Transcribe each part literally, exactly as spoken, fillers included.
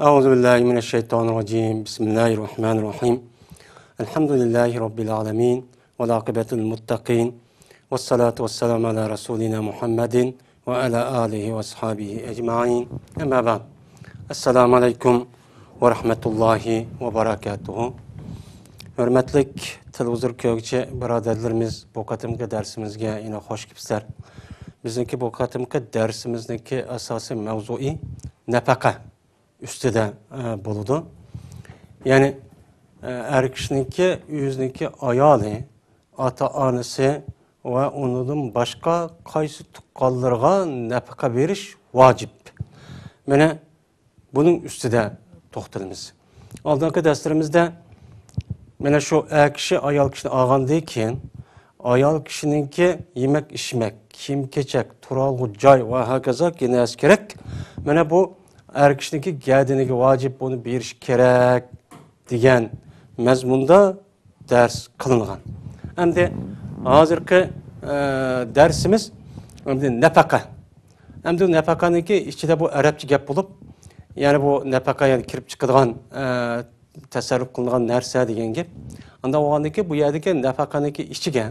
أعوذ بالله من الشيطان الرجيم. بسم الله الرحمن الرحيم. الحمد لله رب العالمين. والعاقبة للمتقين. والصلاة والسلام على رسولنا محمد وعلى آله وأصحابه أجمعين. أما بعد. السلام عليكم ورحمة الله وبركاته. ھۆرمەتلىك تېلېۋىزور كۆرگۈچى بۇرادەرلىرىمىز، بۇ قېتىمقى دەرسىمىزگە يەنە خوش كېلىپسىلەر. بىزنىڭكى بۇ قېتىمقى دەرسىمىزنىڭكى ئاساسىي مەۋزۇيى نەپەقە ئۈستىدە، ئە، بولىدۇ. يەنى، ئە، ئەر كىشىنىڭكى ئۆزىنىڭكى ئايالى، ئاتا-ئانىسى ۋە ئۇنىڭدىن باشقا قايسى تۇغقانلىرىغا نەپەقە بېرىش ۋاجىپ؟ مانا بۇنىڭ ئۈستىدە توختىلىمىز. ئالدىنقى دەرسلىرىمىزدە مانا شۇ ئەر كىشى ئايال كىشىنى ئالغاندىن كېيىن، ئايال كىشىنىڭكى يېمەك-ئىچمەك، كىيىم-كېچەك، تۇرالغۇ جاي ۋە ھاكازا نەرسە كېرەك. مانا بۇ ئەر كىشىنىڭكى گەدىنىگە ۋاجىپ، بۇنى بېرىش كېرەك دېگەن مەزمۇندا دەرس قىلىنغان. ئەمدى ھازىرقى، ئە، دەرسىمىز ئەمدى نەپەقە. ئەمدى نەپەقەنىڭكى ئىچىدە بۇ ئەرەبچە گەپ بولۇپ، يەنى بۇ نەپەقە، يەنى كىرىپ چىقىدىغان، ئە، تەسەررۇپ قىلىنغان نەرسە دېگەن گەپ. ئانداق بولغاندىكىن بۇ يەردىكى نەپەقەنىڭكى ئىچىگە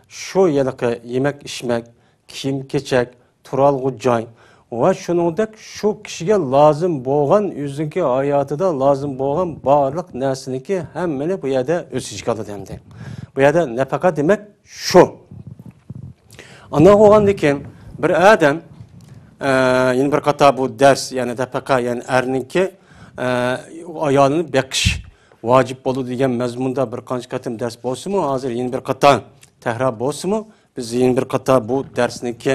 شۇ ھېلىقى يېمەك-ئىچمەك، كىيىم-كېچەك، تۇرالغۇ جاي ۋە شۇنىڭدەك شۇ كىشىگە لازىم بولغان، ئۆزىنىڭكى ھاياتىدا لازىم بولغان بارلىق نەرسىنىڭكى ھەممىنى بۇ يەردە ئۆز ئىچىگە ئالىدۇ ئەمدى. بۇ يەردە نەپەقە دېمەك شۇ. ئانداق بولغاندىن كېيىن بىر ئادەم، ئە، يەنە بىر قاتار بۇ دەرس، يەنى نەپەقە، يەنى ئەرنىڭكى، ئە، ئايالىنى بېقىش ۋاجىپ بولىدۇ دېگەن مەزمۇندا بىر قانچە قېتىم دەرس بولسىمۇ، ھازىر يەنە بىر قاتار تەكرار بولسىمۇ، بىز يەنە بىر قاتار بۇ دەرسنىڭكى،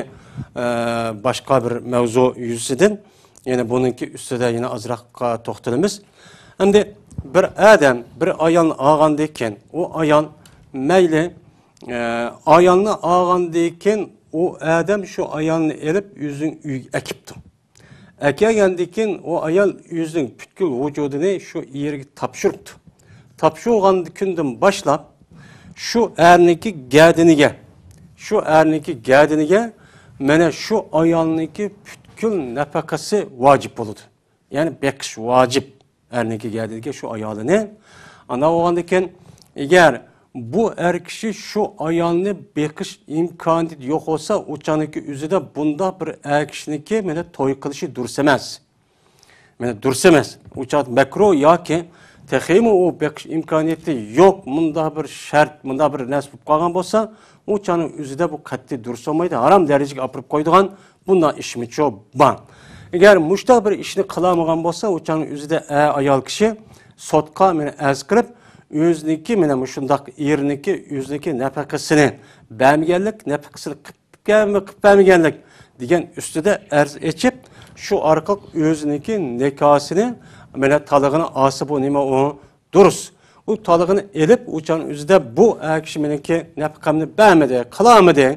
ئە، باشقا بىر مەۋزۇ يۈزىسىدىن يەنە بۇنىڭكى ئۈستىدە يەنە ئازراققا توختىلىمىز. ئەمدى بىر ئادەم بىر ئايالنى ئالغاندىن كېيىن، ئۇ ئايال مەيلى، ئە، ئايالنى ئالغاندىن كېيىن ئۇ ئادەم شۇ ئايالنى ئېلىپ ئۆزىنىڭ ئۆيىگە ئەكىپتۇ. ئەكەلگەندىن كېيىن ئۇ ئايال ئۆزىنىڭ پۈتكۈل ۋۇجۇدىنى شۇ ئېرىگە تاپشۇرۇپتۇ. تاپشۇرغان كۈندىن باشلاپ شۇ ئەرنىڭكى گەدىنىگە، شۇ ئەرنىڭكى گەدىنىگە مانا شۇ ئايالنىڭكى پۈتكۈل نەپەقىسى ۋاجىپ بولىدۇ. يەنى بېقىش ۋاجىپ. ئەرنىڭكى گەدىنىگە شۇ ئايالىنى. ئانداق بولغاندىكىن، ئەگەر بۇ ئەر كىشى شۇ ئايالنى بېقىش ئىمكانىيىتى يوق بولسا، ئۇ چاغنىڭكى ئۆزىدە بۇنداق بىر ئەر كىشىنىڭكى مانا توي قىلىشى دۇرۇس ئەمەس. مانا دۇرۇس ئەمەس. ئۇ چاغ مەكرۇ ياكى تېخىمۇ ئۇ بېقىش ئىمكانىيىتى يوق، مۇنداق بىر شەرت، مۇنداق بىر نەرسە بولۇپ قالغان بولسا، ئۇ چاغنىڭ ئۆزىدە بۇ قەتئىي دۇرۇس بولمايدۇ، ھارام دەرىجىگە ئاپىرىپ قويىدىغان بۇنداق ئىشمۇچۇ بار. ئەگەر مۇشۇنداق بىر ئىشنى قىلالمىغان بولسا، ئۇ چاغنىڭ ئۆزىدە ئە-، ئايال كىشى سوتقا مانا ئەرز قىلىپ، ئۆزىنىڭكى مانا مۇشۇنداق ئېرىنىڭكى ئۆزىنىڭكى نەپەقىسىنى بەرمىگەنلىك، نەپەقىسىنى قىلىپ، قىلىپ بەرمىگەنلىك دېگەن ئۈستىدە ئەرز ئېچىپ، شۇ ئارقىلىق ئۆزىنىڭكى نىكاھىسىنى مانا تالىقىنى ئالسا، بۇ نېمە ئۇ؟ دۇرۇس. ئۇ تالىقىنى ئېلىپ، ئۇ چاغنىڭ ئۆزىدە بۇ ئەر كىشى مېنىڭكى نەپىقەمنى بەرمىدى، قىلالمىدى.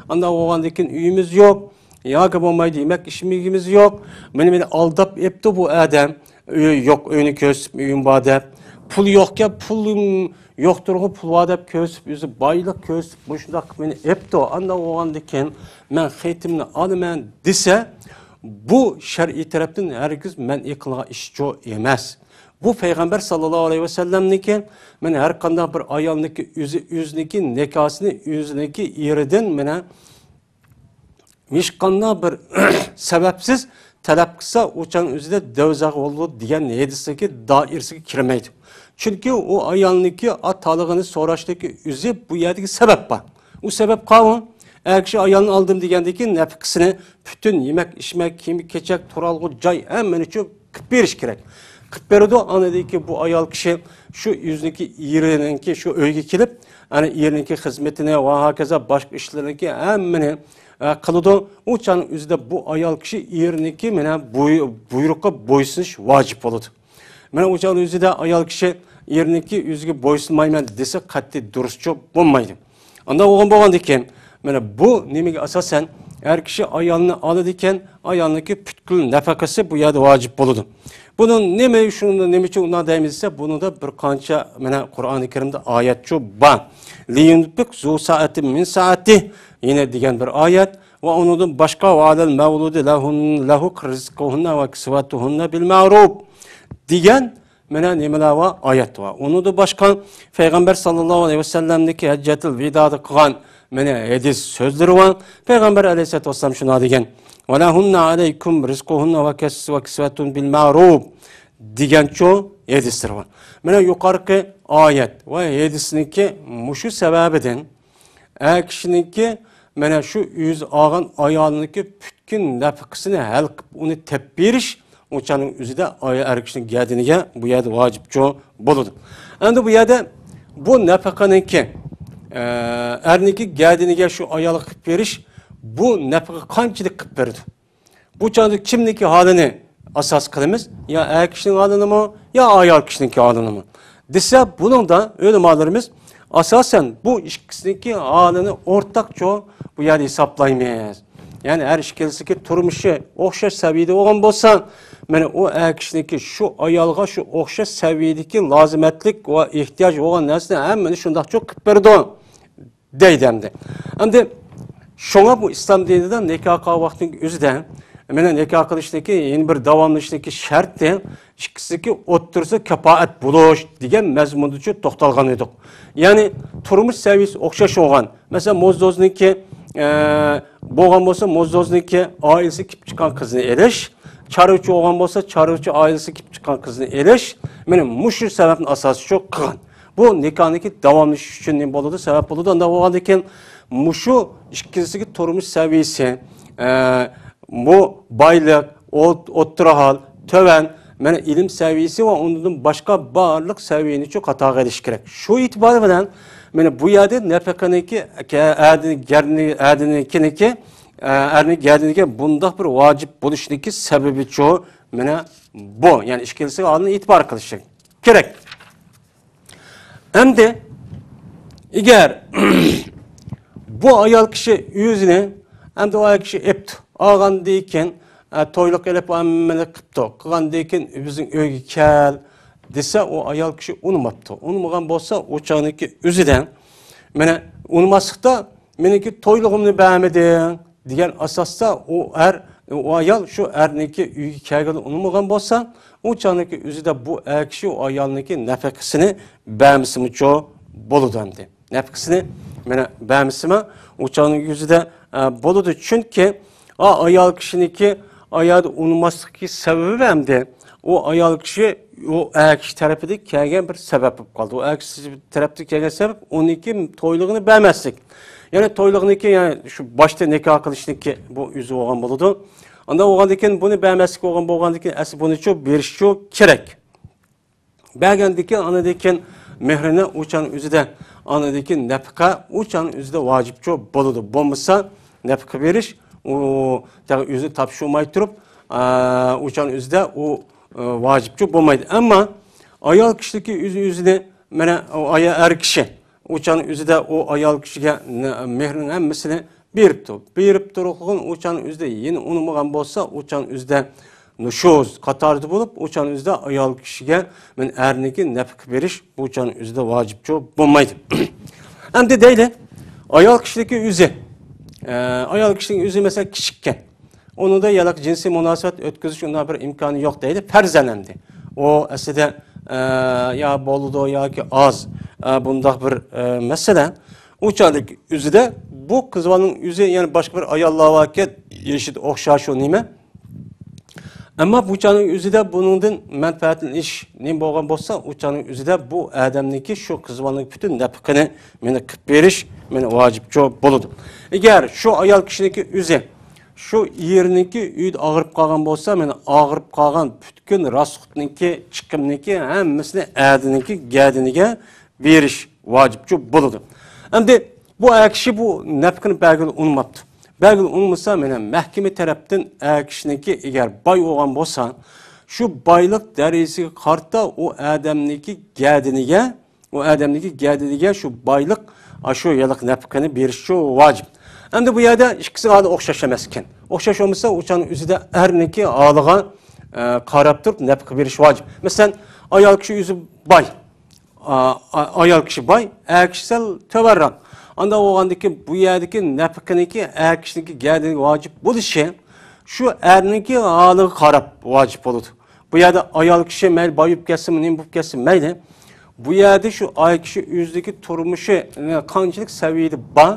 ئانداق بولغاندىن كېيىن ئۆيىمىز يوق، ياكى بولمايدۇ يېمەك ئىچمىكىمىز يوق. مېنى، مېنى ئالداپ ئېپتۇ بۇ ئادەم. ئۆي يوق، ئۆينى كۆرسىتىپ، ئۆيۈم بار دەپ. پۇل يوقكەن، پۇلۇم يوقتۇرغۇ، پۇل بار دەپ كۆرسىتىپ، ئۆزى بايلىق كۆرسىتىپ، مۇشۇنداق قىلىپ مېنى ئېپتۇ. ئانداق بولغاندىن كېيىن مەن خېتىمنى ئالىمەن دېسە، بۇ شەرئىي تەرەپتىن ھەرگىز مەنئى قىلغان ئىشچۇ ئەمەس. بۇ پەيغەمبەر ساللاللاھۇ ئەلەيھى ۋەسەللەمنىڭكى، مانا ھەر قانداق بىر ئايالنىڭكى ئۆزى، ئۆزىنىڭكى نىكاسىنى ئۆزىنىڭكى ئېرىدىن مانا ھېچقانداق بىر سەۋەبسىز تەلەپ قىلسا، ئۇ چاغنىڭ ئۆزىدە دەۋزاغ بولىدۇ دېگەن ھەدىستىكى دائىرىسىگە كىرمەيدۇ. چۈنكى ئۇ ئايالنىڭكى ئا-، تالىقىنى سوراشتىكى ئۆزى بۇ يەردىكى سەۋەب بار. ئۇ سەۋەب قاۋۇ، ئەر كىشى ئايالنى ئالدىم دېگەندىن كېيىن نەپىقىسىنى، پۈتۈن يېمەك، ئىچمەك، كىيىم، كېچەك، تۇرالغۇ جاي، ھەممىنى شۇ قىلىپ بېرىش كېرەك. قىلىپ بېرىدۇ. ئاندىن كېيىن بۇ ئايال كىشى شۇ ئۆزىنىڭكى ئېرىنىڭكى شۇ ئۆيىگە كېلىپ، ئەنە ئېرىنىڭكى خىزمىتىنى ۋە ھاكازا باشقا ئىشلىرىنىڭكى ھەممىنى، ئە، قىلىدۇ. ئۇ چاغنىڭ ئۆزىدە بۇ ئايال كىشى ئېرىنىڭكى مانا بۇي-، بۇيرۇققا بويسۇنۇش ۋاجىپ بولىدۇ. مانا ئۇ چاغنىڭ ئۆزىدە ئايال كىشى ئېرىنىڭكى ئۆزىگە بويسۇنمايمەن دېسە، قەتئىي دۇرۇسچۇ بولمايدۇ. ئانداق بولغان بولغاندىكىن، مانا بۇ نېمىگە ئاساسەن، ئەر كىشى ئايالنى ئالىدىكەن، ئايالنىڭكى پۈتكۈل نەپەقىسى بۇ يەردە ۋاجىپ بولىدۇ. بۇنىڭ نېمە، شۇنى نېمە ئۈچۈن ئۇنداق دەيمىز دېسە، بۇنىڭدا بىر قانچە مانا قۇرئانى كەرىمدە ئايەتچۇ بار. لىيۇنفىق زۇ سائەتىن مىن سائەتىھ، يەنە دېگەن بىر ئايەت. ۋە ئۇنىڭدىن باشقا، ۋە ئەلەل مەۋلۇدى لەھۇن، لەھۇ رىزقۇھۇننە ۋە كىسۋەتۇھۇننە بىل مەرۇف دېگەن مانا نېمىلەر ۋار؟ ئايەت ۋار. ئۇنىڭدىن باشقا پەيغەمبەر ساللاللاھۇ ئەلەيھى ۋەسەللەمنىڭكى ھەججەتۇل ۋىدادا قىلغان مانا ھەدىس سۆزلىرى ۋار. پەيغەمبەر ئەلەيھىسسالاتۇ ۋەسسالام شۇنداق دېگەن: ۋە لەھۇننە ئەلەيكۇم رىزقۇھۇننە ۋە كەس-، ۋە كىسۋەتۇن بىل مەرۇف دېگەنچۇ ھەدىسلىرى ۋار. مانا يۇقىرىقى ئايەت ۋە ھەدىسنىڭكى مۇشۇ سەۋەبىدىن ئەر كىشىنىڭكى مانا شۇ ئۆزى ئالغان ئايالىنىڭكى پۈتكۈل نەپىقىسىنى ھەل قىلىپ، ئۇنى تېپىپ بېرىش ئۇ چاغنىڭ ئۆزىدە ئاي-، ئەر كىشىنىڭ گەدىنىگە بۇ يەردە ۋاجىپچۇ بولىدۇ. ئەمدى بۇ يەردە بۇ نەپىقىنىڭكى، ئە، ئەرنىڭكى گەدىنىگە شۇ ئايالغا قىلىپ بېرىش، بۇ نەپىقە قانچىلىك قىلىپ بېرىدۇ؟ بۇ چاغدا كىمنىڭكى ھالىنى ئاساس قىلىمىز؟ يا ئەر كىشىنىڭ ھالىنىمۇ، يا ئايال كىشىنىڭكى ھالىنىمۇ؟ دېسە، بۇنىڭدا ئۆلىمالىرىمىز ئاساسەن بۇ ئىككىسىنىڭكى ھالىنى ئورتاقچۇ بۇ يەردە ھېسابلايمىز. يەنى ھەر ئىككىلىسىنىڭكى تۇرمۇشى ئوخشاش سەۋىيەدە بولغان بولسا، مانا ئۇ ئەر كىشىنىڭكى شۇ ئايالغا شۇ ئوخشاش سەۋىيەدىكى لازىمەتلىك ۋە ئېھتىياج بولغان نەرسىنى ھەممىنى شۇنداقچۇ قىلىپ بېرىدۇ. دەيدۇ ئەمدى. ئەمدى شۇڭا بۇ ئىسلام دىنىدا نىكاھ قىلغان ۋاقتىنىڭ ئۆزىدە، مانا نىكاھ قىلىشنىڭكى يەنە بىر داۋاملىشىشنىڭكى شەرتى ئىككىسىنىڭكى ئوتتۇرىسىدا كاپائەت بولۇش دېگەن مەزمۇندىچۇ توختالغان ئىدۇق. يەنى تۇرمۇش سەۋىيەسى ئوخشاش بولغان، مەسىلەن، موزدوزنىڭكى، ئە، بولغان بولسا، موزدوزنىڭكى ئائىلىسى كېلىپ چىققان قىزنى ئېلىش، چارۋىچى بولغان بولسا، چارۋىچى ئائىلىسى كېلىپ چىققان قىزنى ئېلىش، مانا مۇشۇ سەۋەبنى ئاساسچۇ قىلغان. بۇ نىكاھنىڭكى داۋاملىشىشى ئۈچۈن نېمە بولىدۇ؟ سەۋەب بولىدۇ. ئانداق بولغاندىن كېيىن مۇشۇ ئىككىلىسىگە تۇرمۇش سەۋىيىسى، ئە، بۇ بايلىق، ئوت-، ئوتتۇرا ھال، تۆۋەن، مانا ئىلىم سەۋىيىسى ۋە ئۇنىڭدىن باشقا بارلىق سەۋىيەنىچۇ قاتارغا ئېلىش كېرەك. شۇ ئېتىبارى بىلەن مانا بۇ يەردە نەپىقىنىڭكى، ئە، ئەرنىڭ، گەرنى-، ئەرنىڭكىنىڭكى، ئە، ئەرنىڭ گەردىنىگە بۇنداق بىر ۋاجىپ بولۇشنىڭكى سەۋەبىچۇ مانا بۇ. يەنى ئىككىلىسىگە ئاندىن ئېتىبار قىلىش كېرەك. ئەمدى ئەگەر بۇ ئايال كىشى ئۆزىنى، ئەمدى ئۇ ئايال كىشى ئېپتۇ، ئالغاندىن كېيىن، ئە، تويلۇق ئېلىپ ھەممىنى قىپتۇ، قىلغاندىن كېيىن بىزنىڭ ئۆيگە كەل دېسە، ئۇ ئايال كىشى ئۇنىماپتۇ. ئۇنىمىغان بولسا، ئۇ چاغنىڭكى ئۆزىدە، مانا، ئۇنىماسلىقتا مېنىڭكى تويلۇقۇمنى بەرمىدىڭ دېگەن ئاساستا ئۇ ئەر، ئۇ ئايال شۇ ئەرنىڭكى ئۆيىگە كەلگىلى ئۇنىمىغان بولسا، ئۇ چاغنىڭكى ئۆزىدە بۇ ئەر كىشى ئۇ ئايالنىڭكى نەپىقىسىنى بەرمىسىمۇچۇ بولىدۇ ئەمدى. نەپىقىسىنى مانا بەرمىسىمۇ ئۇ چاغنىڭ ئۆزىدە، ئە، بولىدۇ. چۈنكى ئا-، ئايال كىشىنىڭكى ئايالدا ئۇنىماسلىقى سەۋەبى ئەمدى ئۇ ئايال كىشى ئۇ ئەر كىشى تەرىپىدىن كەلگەن بىر سەۋەب بولۇپ قالدى. ئۇ ئەر كىشى تەرەپتىن كەلگەن سەۋەب ئۇنىڭكى تويلۇقىنى بەرمەسلىك. يەنى تويلۇقنىڭكى، يەنى شۇ باشتا نىكاھ قىلىشنىڭكى بۇ ئۆزى بولغان بولىدۇ. ئانداق بولغاندىن كېيىن بۇنى بەرمەسلىك بولغان، بولغاندىن كېيىن ئەسلى بۇنىچۇ بېرىشچۇ كېرەك. بەرگەندىن كېيىن، ئاندىن كېيىن مېھرىنى ئۇ چاغنىڭ ئۆزىدە، ئاندىن كېيىن نەپىقە ئۇ چاغنىڭ ئۆزىدە ۋاجىپچۇ بولىدۇ. بولمىسا نەپىقە بېرىش، ئۇ تېخى ئۆزى تاپشۇرماي تۇرۇپ، ئا، ئۇ چاغنىڭ ئۆزىدە ئۇ، ئا، ۋاجىپچۇ بولمايدۇ. ئەمما ئايال كىشىنىڭكى ئۆزى ئۆزىنى، مانا ئۇ ئايا-، ئەر كىشى ئۇ چاغنىڭ ئۆزىدە ئۇ ئايال كىشىگە نە-، مېھرىنىڭ ھەممىسىنى بېرىپتۇ. بېرىپ تۇرغىن ئۇ چاغنىڭ ئۆزىدە يەنە ئۇنىمىغان بولسا، ئۇ چاغنىڭ ئۆزىدە نۇشۇز قاتارىدا بولۇپ، ئۇ چاغنىڭ ئۆزىدە ئايال كىشىگە مەن ئەرنىڭكى نەپىقە بېرىش بۇ چاغنىڭ ئۆزىدە ۋاجىپچۇ بولمايدۇ. ئەمدى دەيلى، ئايال كىشىنىڭكى ئۆزى، ئە، ئايال كىشىنىڭ ئۆزى مەسىلەن كىچىككەن. ئۇنىڭدا يالاق جىنسىي مۇناسىۋەت ئۆتكۈزۈش ئۇنداق بىر ئىمكانى يوق دەيلى. پەرزەن ئەمدى. ئۇ ئەسلىدە، ئە، يا بولىدۇ ياكى ئاز، ئە، بۇنداق بىر، ئە، مەسىلە. ئۇ چاغدىكى ئۆزىدە بۇ قىز بالىنىڭ ئۆزى، يەنى باشقا بىر ئاياللار باركەن، يېشىدا ئوخشاش شۇ نېمە. ئەمما بۇ چاغنىڭ ئۆزىدە بۇنىڭدىن مەنپەئەتلىنىش نېمە بولغان بولسا، ئۇ چاغنىڭ ئۆزىدە بۇ ئادەمنىڭكى شۇ قىز بالىنىڭ پۈتۈن نەپىقىنى مېنى قىلىپ بېرىش مېنى ۋاجىپچۇ بولىدۇ. ئەگەر شۇ ئايال كىشىنىڭكى ئۆزى شۇ ئېرىنىڭكى ئۆيىدە ئاغرىپ قالغان بولسا، مېنى ئاغرىپ قالغان پۈتكۈل راسخوتنىڭكى، چىقىمنىڭكى ھەممىسىنى ئەرنىڭكى گەدىنىگە بېرىش ۋاجىپچۇ بولىدۇ. ئەمدى بۇ ئەر كىشى بۇ نەپىقىنى بەرگىلى ئۇنىماپتۇ. بەرگىلى ئۇنىمىسا، مانا مەھكىمە تەرەپتىن ئەر كىشىنىڭكى ئەگەر باي بولغان بولسا، شۇ بايلىق دەرىجىسىگە قارىتا ئۇ ئادەمنىڭكى گەدىنىگە، ئۇ ئادەمنىڭكى گەدىنىگە شۇ بايلىق، ئاشۇ يىللىق نەپىقىنى بېرىشچۇ ۋاجىپ. ئەمدى بۇ يەردە ئىككىسىنىڭ ھالى ئوخشاش ئەمەسكەن. ئوخشاش بولمىسا، ئۇ چاغنىڭ ئۆزىدە ئەرنىڭكى ھالىغا، ئە، قاراپ تۇرۇپ نەپىقە بېرىش ۋاجىپ. مەسىلەن، ئايال كىشى ئۆزى باي. ئا-، ئا-، ئايال كىشى باي، ئەر كىشى سەل تۆۋەنرەك. ئانداق بولغاندىكىن بۇ يەردىكى نەپىقىنىڭكى ئەر كىشىنىڭكى گەدىنىگە ۋاجىپ بولۇشى شۇ ئەرنىڭكى ھالىغا قاراپ ۋاجىپ بولىدۇ. بۇ يەردە ئايال كىشى مەيلى بايىپ كەتسىمۇ، نېمە بولۇپ كەتسىمۇ مەيلى، بۇ يەردە شۇ ئايال كىشى ئۆزىدىكى تۇرمۇشى، ئە، قانچىلىك سەۋىيەدە بار،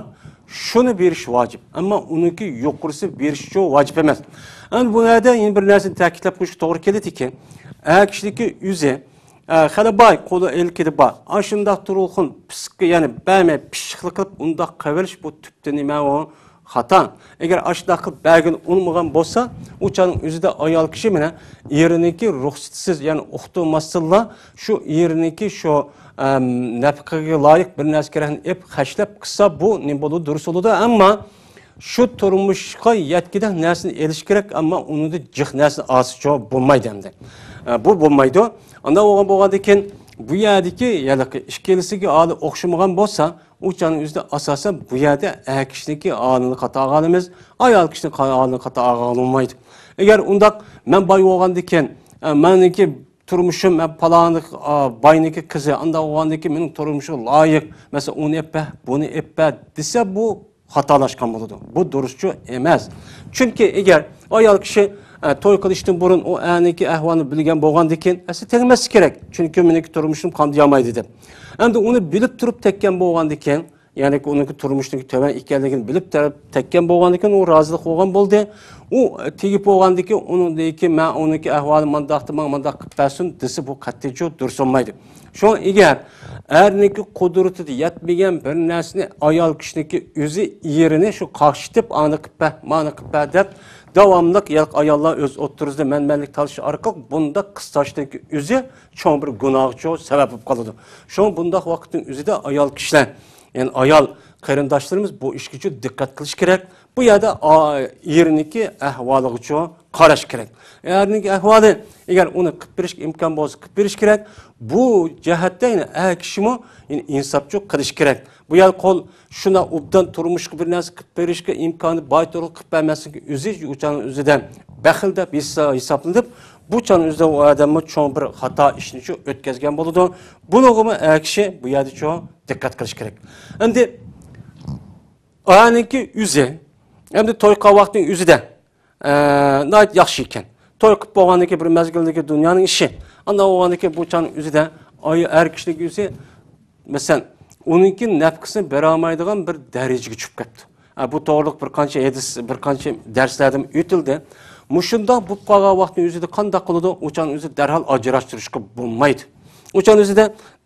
شۇنى بېرىش ۋاجىپ. ئەمما ئۇنىڭكى يۇقىرىسى بېرىشچۇ ۋاجىپ ئەمەس. ئەمدى بۇ يەردە يەنە بىر نەرسىنى تەكىتلەپ قويۇشقا توغرا كېلىدىكى، ئەر كىشىنىڭكى ئۆزى، ئە، خېلى باي، قولى ئىلكىدە بار، ئاشۇنداق تۇرغۇن پىسقا، يەنى بەرمەي پىششىقلىق قىلىپ ئۇنداق قىلىۋېلىش، بۇ تۈپتىن نېمە ئۇ؟ خاتا. ئەگەر ئاشۇنداق قىلىپ بەرگىلى ئۇنىمىغان بولسا، ئۇ چاغنىڭ ئۆزىدە ئايال كىشى مانا ئېرىنىڭكى رۇخسىتىسىز، يەنى ئۇقتۇرماستىنلا شۇ ئېرىنىڭكى شۇ، ئەم، نەپىقىگە لايىق بىر نەرسە كېرەكنى ئېلىپ خەجلەپ قىلسا، بۇ نېمە بولىدۇ؟ دۇرۇس بولىدۇ. ئەمما شۇ تۇرمۇشقا يەتكۈدەك نەرسىنى ئېلىش كېرەك، ئەمما ئۇنىڭدا جىق نەرسىنى ئالسىچۇ بولمايدۇ ئەمدى. ئە، بۇ بولمايدۇ. ئانداق بولغان، بولغاندىكىن بۇ يەردىكى ھېلىقى ئىككىلىسىگە ھالى ئوخشىمىغان بولسا، ئۇ چاغنىڭ ئۆزىدە ئاساسەن بۇ يەردە ئەر كىشىنىڭكى ھالىنى خاتا ئالىمىز، ئايال كىشىنىڭ ھالىنى خاتا ئالغىلى بولمايدۇ. ئەگەر ئۇنداق مەن باي بولغاندىكىن، ئە، مېنىڭكى تۇرمۇشۇم، مەن پالانى، ئا، باينىڭكى قىزى، ئانداق بولغاندىكىن مېنىڭ تۇرمۇشۇم لايىق، مەسىلەن، ئۇنى ئېپ بەر، بۇنى ئېپ بەر دېسە، بۇ خاتالاشقان بولىدۇ. بۇ دۇرۇسچۇ ئەمەس. چۈنكى ئەگەر ئايال كىشى، ئە، توي قىلىشتىن بۇرۇن ئۇ ئەرنىڭكى ئەھۋالىنى بىلگەن بولغاندىكىن، ئەسلى تەگمەسلىكى كېرەك. چۈنكى مېنىڭكى تۇرمۇشۇم قامدىيالمايدۇ دەپ. ئەمدى ئۇنى بىلىپ تۇرۇپ تەگكەن بولغاندىكىن، يەنى ئۇنىڭكى تۇرمۇشنىڭ تۆۋەن ئىكەنلىكىنى بىلىپ تەرەپ تەگكەن بولغاندىكىن، ئۇ رازىلىق بولغان بولدى. ئۇ تېگىپ بولغاندىكىن، ئۇنىڭدىكى، مەن ئۇنىڭكى ئەھۋالى مانداقتى، ماڭا مانداق قىلىپ بەرسۇن دېسە، بۇ قەتئىيچۇ دۇرۇس بولمايدۇ. شۇڭا ئەگەر ئەرنىڭكى قۇدرىتىدە يەتمىگەن بىر نەرسىنى ئايال كىشىنىڭكى ئۆزى ئېرىنى شۇ قاقشىتىپ، ئانى قىلىپ بەر، مانى قىلىپ بەر دەپ، داۋاملىق يا ئاياللار ئۆز ئوتتۇرىسىدا مەن-مەنلىك تالىشىش ئارقىلىق بۇنداق قىستاشنىڭكى ئۆزى چوڭ بىر گۇناھقا سەۋەب بولۇپ قالىدۇ. شۇڭا بۇنداق ۋاقىتنىڭ ئۆزىدە ئايال كىشىلەر، يەنى ئايال قېرىنداشلىرىمىز بۇ ئىشقىچۇ دىققەت قىلىش كېرەك. بۇ يەردە ئا-، ئېرىنىڭكى ئەھۋالىغىچۇ قاراش كېرەك. ئەرنىڭكى ئەھۋالى، ئەگەر ئۇنى قىلىپ بېرىشكە ئىمكان بولسا، قىلىپ بېرىش كېرەك. بۇ جەھەتتە يەنە ئەر كىشىمۇ يەنە ئىنساپچۇ قىلىش كېرەك. بۇ يەر قول شۇنداق ئوبدان تۇرمۇشقا بىر نەرسە قىلىپ بېرىشكە ئىمكانى بار تۇرۇپ قىلىپ بەرمەسلىكى ئۆزى ئۇچان ئۆزىدە بەخىل دەپ ھېسا-، ھېسابلىنىپ، بۇ چان ئۆزىدە ئۇ ئادەممۇ چوڭ بىر خاتا ئىشنىچۇ ئۆتكەزگەن بولىدۇ. بۇنىڭغىمۇ ئەر كىشى بۇ يەردىچۇ دىققەت قىلىش كېرەك. ئەمدى ئانىڭكى ئۆزى، ئەمدى توي قىلغان ۋاقتىنىڭ ئۆزىدە، ئە، ناھايىتى ياخشى ئىكەن. توي قىلىپ بولغاندىكى بىر مەزگىلدىكى دۇنيانىڭ ئىشى. ئانداق بولغاندىكى بۇ چان ئۆزىدە ئاي-، ئەر كىشىنىڭ ئۆزى، مەسىلەن، ئۇنىڭكى نەپقىسىنى بېرەلمەيدىغان بىر دەرىجىگە چۈشۈپ كەپتۇ. ئە، بۇ توغرىلىق بىر قانچە ھەدىس، بىر قانچە دەرسلەردىمۇ ئۆتۈلدى. مۇشۇنداق بولۇپ قالغان ۋاقىتنىڭ ئۆزىدە قانداق قىلىدۇ؟ ئۇ چان ئۆزى دەرھال ئاجراشتۇرۇشقا بولمايدۇ. ئۇ چان ئۆزىدە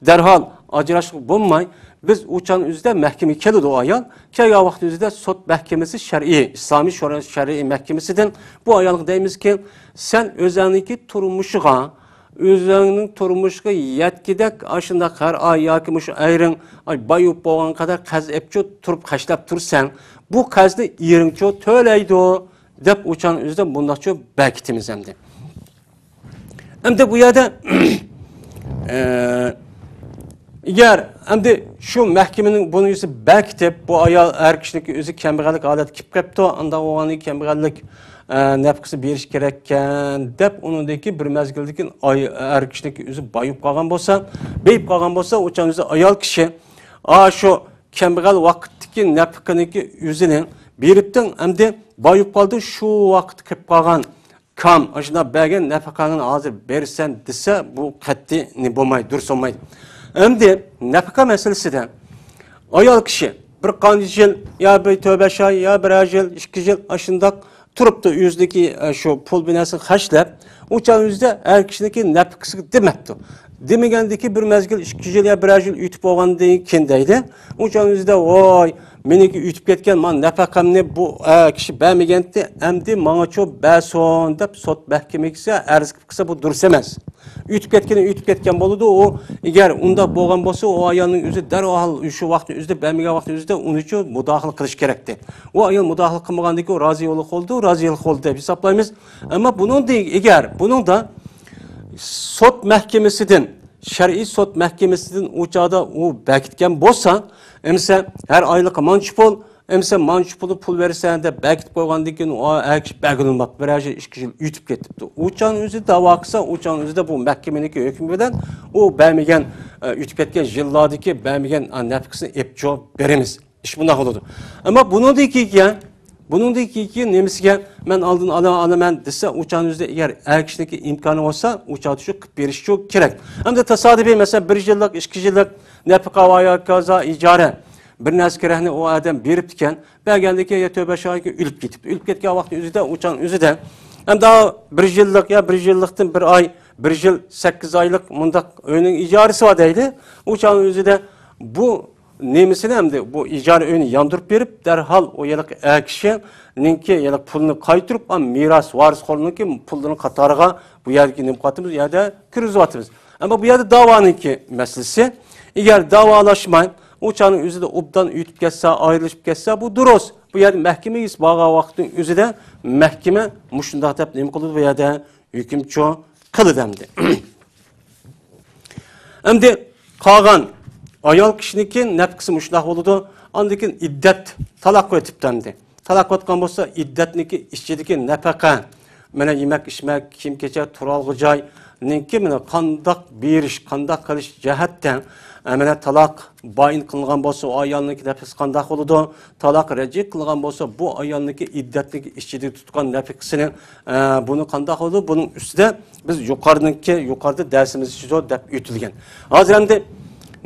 دەرھال ئاجراشقا بولماي، بىز ئۇ چان ئۆزىدە مەھكىمىگە كېلىدۇ ئايال. كەلگەن ۋاقىت ئۆزىدە سوت مەھكىمىسى شەرئىي، ئىسلامىي شورا-، شەرئىي مەھكىمىسىدىن بۇ ئايالغا دەيمىزكى، سەن ئۆزۈڭنىڭكى تۇرمۇشىغا، ئۆزۈڭنىڭ تۇرمۇشىغا يەتكۈدەك ئاشۇنداق ھەر ئاي ياكى مۇشۇ ئايرىڭ ئاي باي بولۇپ بولغان قەدەر قەرز ئېلىپچۇ تۇرۇپ خەجلەپ تۇرسەڭ، بۇ قەرزنى ئېرىڭچۇ تۆلەيدۇ، دەپ ئۇ چان ئۆزىدە بۇنداقچۇ بەركىتىمىز ئەمدى. ئەمدى بۇ يەردە، ئە، ئەگەر ئەمدى شۇ مەھكىمىنىڭ بۇنى يۈزى بەركىتىپ، بۇ ئايال ئەر كىشىنىڭكى ئۆزى كەمبەغەللىك ھالەتكە كېلىپ قېپتۇ، ئانداق بولغاندىكىن كەمبەغەللىك، ئە، نەپقىسى بېرىش كېرەككەن دەپ، ئۇنىڭدىن كېيىن بىر مەزگىلدىن كېيىن ئاي-، ئەر كىشىنىڭكى ئۆزى بايىپ قالغان بولسا، بېيىپ قالغان بولسا، ئۇ چان ئۆزى ئايال كىشى، ئا، شۇ كەمبەغەل ۋاقىتتىكى نەپقىنىڭكى ئۆزىنى بېرىپتىڭ، ئەمدى بايىپ قالدى، شۇ ۋاقىت كېلىپ قالغان كام، ئاشۇنداق بەرگەن نەپەقەڭنى ھازىر بېرىسەن دېسە، بۇ قەتئىي بولمايدۇ، دۇرۇس بولمايدۇ. ئەمدى نەپەقە مەسىلىسىدە ئايال كىشى بىر قانچە يىل يا بىر تۆت بەش ئاي يا بىرەر يىل، ئىككى يىل ئاشۇنداق تۇرۇپتۇ، ئۆزىنىڭكى، ئە، شۇ پۇل بىناسىنى خەجلەپ، ئۇ چاغ ئۆزىدە ئەر كىشىنىڭكى نەپىقىسىگە دېمەپتۇ. دېمىگەندىكى بىر مەزگىل، ئىككى يىل يا بىرەر يىل ئۆتۈپ بولغاندىن كېيىن دەيدۇ. ئۇ چاغ ئۆزىدە، ۋاي، مېنىڭكى ئۆتۈپ كەتكەن، مانا نەپەقەمنى بۇ، ئە، كىشى بەرمىگەنتى، ئەمدى ماڭىچۇ بەرسۇن دەپ سوت مەھكىمىگە ئەرز قىلسا، بۇ دۇرۇس ئەمەس. ئۆتۈپ كەتكىنى ئۆتۈپ كەتكەن بولىدۇ. ئۇ ئەگەر ئۇنداق بولغان بولسا، ئۇ ئايالنىڭ ئۆزى دەرھال شۇ ۋاقىتنىڭ ئۆزىدە، بەرمىگەن ۋاقىتنىڭ ئۆزىدە ئۇنىچۇ مۇداخىلە قىلىش كېرەكتى. ئۇ ئايال مۇداخىلە قىلمىغاندىن كېيىن، ئۇ رازىيلىق بولدى، رازىيلىق بولدى دەپ ھېسابلايمىز. ئەمما بۇنىڭدىن ئەگەر، بۇنىڭدا سوت مەھكىمىسىدىن، شەرئىي سوت مەھكىمىسىدىن ئۇ چاغدا ئۇ بەكىتكەن بولسا، ئەمىسە ھەر ئايلىقى مانچە پۇل، ئەمىسە مانچە پۇلنى پۇل بېرىسەن دەپ بەكىتىپ قويغاندىن كېيىن، ئۇ ئەر كىشى بەرگىلى بولماپتۇ، بىرەر يىل، ئىككى يىل ئۆتۈپ كېتىپتۇ. ئۇ چاغنىڭ ئۆزىدە داۋا قىلسا، ئۇ چاغنىڭ ئۆزىدە بۇ مەھكىمىنىڭكى ھۆكمى بىلەن ئۇ بەرمىگەن، ئە، ئۆتۈپ كەتكەن يىللاردىكى بەرمىگەن، ئە، نەپىقىسىنى ئېپچۇ بېرىمىز. ئىش بۇنداق بولىدۇ. ئەمما بۇنىڭدىن كېيىن، بۇنىڭدىن كېيىنكى نېمىسىگە مەن ئالدىن ئالا-، ئالىمەن دېسە، ئۇ چاغنىڭ ئۆزىدە ئەگەر ئەر كىشىنىڭكى ئىمكانى بولسا، ئۇ چاغدا شۇ قىلىپ بېرىشى كېرەك. ئەمدى تاسادىپىي، مەسىلەن، بىر يىللىق، ئىككى يىللىق نەپىقە ۋە ياكى ئىجارە، بىر نەرسە كېرەكنى ئۇ ئادەم بېرىپتىكەن، بەرگەندىن كېيىن يا تۆت بەش ئايدىن كېيىن ئۆلۈپ كېتىپتۇ. ئۆلۈپ كەتكەن ۋاقىتنىڭ ئۆزىدە، ئۇ چاغنىڭ ئۆزىدە، ئەمدى بىر يىللىق يا بىر يىللىقتىن بىر ئاي، بىر يىل سەككىز ئايلىق مۇنداق ئۆينىڭ ئىجارىسى بار دەيلى. ئۇ چاغنىڭ ئۆزىدە بۇ نېمىسىنى، ئەمدى بۇ ئىجارە ئۆينى ياندۇرۇپ بېرىپ، دەرھال ئۇ ھېلىقى ئەر كىشىنىڭكى ھېلىقى پۇلىنى قايتۇرۇپ، ئا، مىراس ۋارىسخورنىڭكى پۇللىرىنى قاتارىغا بۇ يەردىكى نېمە قىلىۋاتىمىز، ئۇ يەردە كىرگۈزۈۋاتىمىز. ئەمما بۇ يەردە داۋانىڭكى مەسىلىسى. ئەگەر داۋالاشماي، ئۇ چاغنىڭ ئۆزىدە ئوبدان ئۆتۈپ كەتسە، ئايرىلىشىپ كەتسە، بۇ دۇرۇس. بۇ يەردە مەھكىمىگە بارغان ۋاقىتنىڭ ئۆزىدە مەھكىمە مۇشۇنداق دەپ نېمە قىلىدۇ بۇ يەردە؟ ھۆكۈم چوڭ قىلىدۇ ئەمدى. ئەمدى قالغان ئايال كىشىنىڭكى نەپقىسى مۇشۇنداق بولىدۇ. ئاندىن كېيىن ئىددەت، تالاق ئۆتۈپتۇ ئەمدى. تالاق ئۆتكەن بولسا، ئىددەتنىڭكى ئىچىدىكى نەپەقە، مانا يېمەك، ئىچمەك، كىيىم-كېچەك، تۇرالغۇ جاينىڭكى مانا قانداق بېرىش، قانداق قىلىش جەھەتتە، ئە، مانا تالاق بايىن قىلىنغان بولسا، ئۇ ئايالنىڭكى نەپقىسى قانداق بولىدۇ؟ تالاق رەجئىي قىلغان بولسا، بۇ ئايالنىڭكى ئىددەتنىڭكى ئىچىدە تۇتقان نەپقىسىنى، ئە، بۇنى قانداق بولىدۇ؟ بۇنىڭ ئۈستىدە بىز يۇقىرىدىكى، يۇقىرىدا دەرسىمىزدە دەپ ئۆتۈلگەن. ھازىر ئەمدى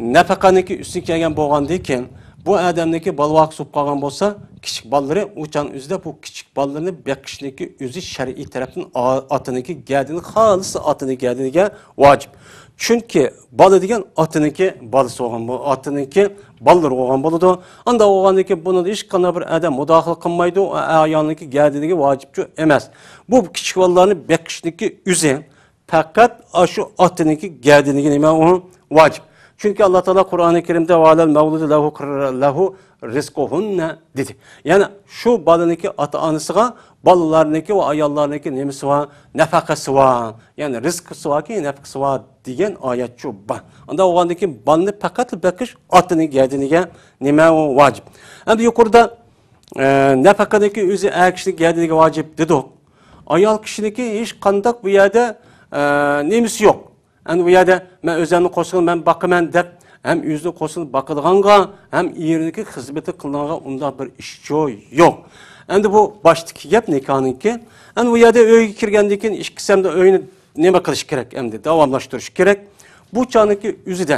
نەپەقەنىڭكى ئۈستىگە كەلگەن بولغاندىن كېيىن، بۇ ئادەمنىڭكى بالىۋاكىسى بولۇپ قالغان بولسا، كىچىك بالىلىرى، ئۇ چاغنىڭ ئۆزىدە بۇ كىچىك بالىلىرىنى بېقىشنىڭكى ئۆزى شەرئىي تەرەپتىن ئا-، ئاتىنىڭكى گەدىنى، خالىس ئاتىنىڭ گەدىنىگە ۋاجىپ. چۈنكى بالا دېگەن ئاتىنىڭكى بالىسى بولغان، بۇ ئاتىنىڭكى بالىلىرى بولغان بولىدۇ. ئانداق بولغاندىن كېيىن بۇنىڭدا ھېچقانداق بىر ئادەم مۇداخىلە قىلمايدۇ، ئايالنىڭكى گەدىنىگە ۋاجىپچۇ ئەمەس. بۇ كىچىك بالىلارنى بېقىشنىڭكى ئۆزى پەقەت ئاشۇ ئاتىنىڭكى گەدىنىگە نېمە ئۇ ۋاجىپ. چۈنكى ئاللا تائالا قۇرئانى كەرىمدە «ۋەئەلەل مەۋلۇدى لەھۇ، لەھۇ رىزقۇھۇننە» دېدى. يەنى شۇ بالىنىڭكى ئاتا-ئانىسىغا بالىلارنىڭكى ۋە ئاياللارنىڭكى نېمىسى بار؟ نەپەقىسى بار. يەنى رىزقىسى باركى، نەپەقىسى بار دېگەن ئايەتچۇ بار. ئانداق بولغاندىن كېيىن بالىنى پەقەتلا بېقىش ئاتىنىڭ گەدىنىگە نېمە ئۇ ۋاجىپ. ئەمدى يۇقىرىدا، ئە، نەپەقىنىڭكى ئۆزى ئەر كىشىنىڭ گەدىنىگە ۋاجىپ دېدۇق. ئايال كىشىنىڭكى ھېچقانداق بۇ يەردە، ئە، نېمىسى يوق. ئەمدى بۇ يەردە مەن ئۆزۈمنى قورسىقىنى مەن باقىمەن دەپ، ھەم ئۆزىنى قورسىقىنى باقىدىغانغا، ھەم ئېرىنىڭكى خىزمىتى قىلىدىغانغا ئۇنداق بىر ئىشچۇ يوق. ئەمدى بۇ باشتىكى گەپ نىكاھنىڭكى. ئەمدى بۇ يەردە ئۆيگە كىرگەندىن كېيىن ئىككىسى ئەمدى ئۆينى نېمە قىلىش كېرەك ئەمدى؟ داۋاملاشتۇرۇش كېرەك. بۇ چاغنىڭكى ئۆزىدە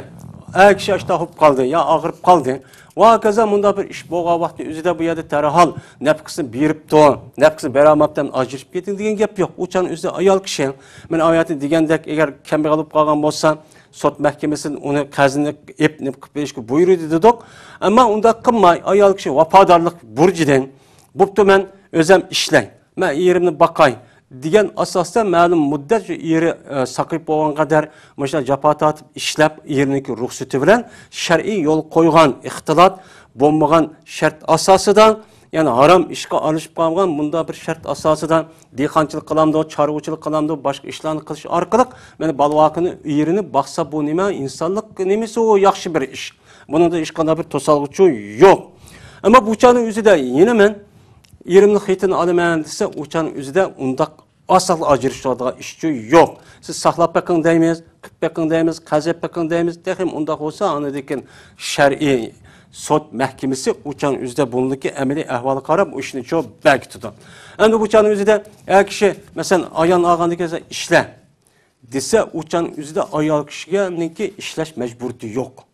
ئەر كىشى ئاشتا بولۇپ قالدى يا ئاغرىپ قالدى. ۋە ھاكازا مۇنداق بىر ئىش بولغان ۋاقىتنىڭ ئۆزىدە بۇ يەردە دەرھال نەپقىسىنى بېرىپتۇ، نەپقىسىنى بېرەلمەپتۇ، ئاجرىشىپ كېتىڭ دېگەن گەپ يوق. ئۇ چاغنىڭ ئۆزىدە ئايال كىشى، مانا ئايەتتە دېگەندەك، ئەگەر كەمبەغەل بولۇپ قالغان بولسا، سوت مەھكىمىسىدىن ئۇنى قەرزىنى ئېلىپ نېمە قىلىپ بېرىشكە بۇيرۇدى دېدۇق. ئەمما ئۇنداق قىلماي، ئايال كىشى ۋاپادارلىق بۇرجىدىن، بوپتۇ، مەن ئۆزۈم ئىشلەي، مەن ئېرىمنى باقاي دېگەن ئاساستا مەلۇم مۇددەت شۇ ئېرى، ئە، ساقىيىپ بولغان قەدەر مۇشۇنداق جاپا تارتىپ ئىشلەپ، ئېرىنىڭكى رۇخسىتى بىلەن شەرئىي يول قويغان، ئىختىلاپ بولمىغان شەرت ئاساسىدا، يەنى ھارام ئىشقا ئارىلىشىپ قالمىغان مۇنداق بىر شەرت ئاساسىدا، دېھقانچىلىق قىلامدۇ، چارۋىچىلىق قىلامدۇ، باشقا ئىشلارنى قىلىش ئارقىلىق، مانا بالىۋاكىنى، ئېرىنى باقسا، بۇ نېمە؟ ئىنسانلىق نېمىسى ئۇ، ياخشى بىر ئىش. بۇنىڭدا ھېچقانداق بىر توسالغۇچى يوق. ئەمما بۇ چاغنىڭ ئۆزىدە يەنە مەن ئېرىمنىڭ خېتىنى ئالىمەن دېسە، ئۇ چاغنىڭ ئۆزىدە ئۇنداق ئاسانلا ئاجرىشىدىغان ئىشچۇ يوق. سىز ساقلاپ بېقىڭ دەيمىز، قىلىپ بېقىڭ دەيمىز، قەرز ئېلىپ بېقىڭ دەيمىز. تېخىمۇ ئۇنداق بولسا، ئاندىن كېيىن شەرئىي سوت مەھكىمىسى ئۇ چاغنىڭ ئۆزىدە بۇنىڭدىكى ئەمەلىي ئەھۋالغا قاراپ ئۇ ئىشنى چوپ بەرگۈتىدۇ. ئەمدى بۇ چاغنىڭ ئۆزىدە ئەر كىشى، مەسىلەن، ئايالنى ئالغاندىن كېيىن ئىشلە دېسە، ئۇ چاغنىڭ ئۆزىدە ئايال كىشىگەنىڭكى ئىشلەش مەجبۇرىيىتى يوق.